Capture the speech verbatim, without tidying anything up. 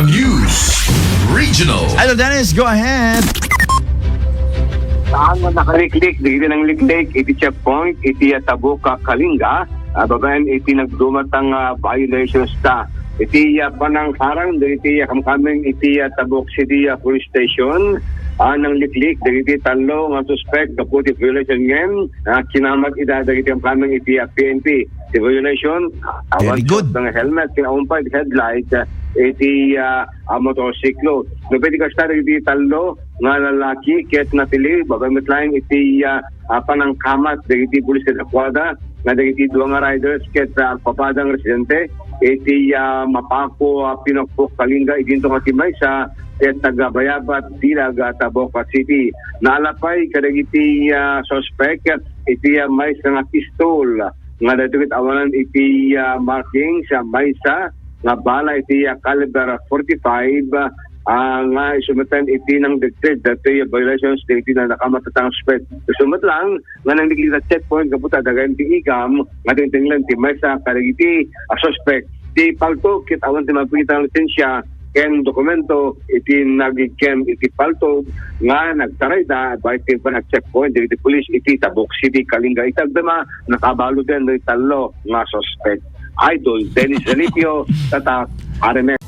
News Regional. Idol Dennis, go ahead. Saan nga nakaliklik dagiti nangliklik iti checkpoint iti, ah, Tabuk, ah, Kalinga, ah, babaen iti nagdumatang, ah, violations ta. Iti, ah, panangharang dagiti, ah, kamkameng iti, ah, Tabuk City, ah, Police Station, ah, nangliklik dagiti tallo nga suspek gapu iti violation ngem, ah, kinamat ida dagiti kamkameng iti, ah, P N P. Iti violation, ah, Very good. Nga helmet, kinaumpay iti headlight, ah, iti, ah, ah, motorsiklo. Nupay iti kasta dagiti tallo nga lalaki ket natili, babaen met laeng iti, ah, ah, panangkamat dagiti pulis ket dakuada nga dagiti dua nga riders ket, ah, agpapadang residente iti, ah, Mapako, ah, Pinokpok, Kalinga, idinto nga ti maysa ket taga Bayabat, Dilag, ah, Tabuk City. Naalapay kadagiti, ah, suspek iti, ah, maysa nga pistol nga daytoy ket awanan iti, ah, markings, ah, maysa nga bala iti, ah, caliber forty-five, ah, nga isu met laeng iti nangdetect daytoy violations dagiti nakamatang suspek. Isu met lang nga nangliklik iti checkpoint gapu ta dagiti igam nga tingtinglan ti maysa kadagiti, ah, suspek. Ti palto ket awan ti mapakita nga lisensya ken dokumento iti nagigkem iti palto nga nagtarayda babaen iti panag-checkpoint dagiti pulis iti Tabuk City, Kalinga. Iti agdama, nakabaludan dagiti tallo nga suspek. Idol Dennis Zalipio, Tatak, R M N.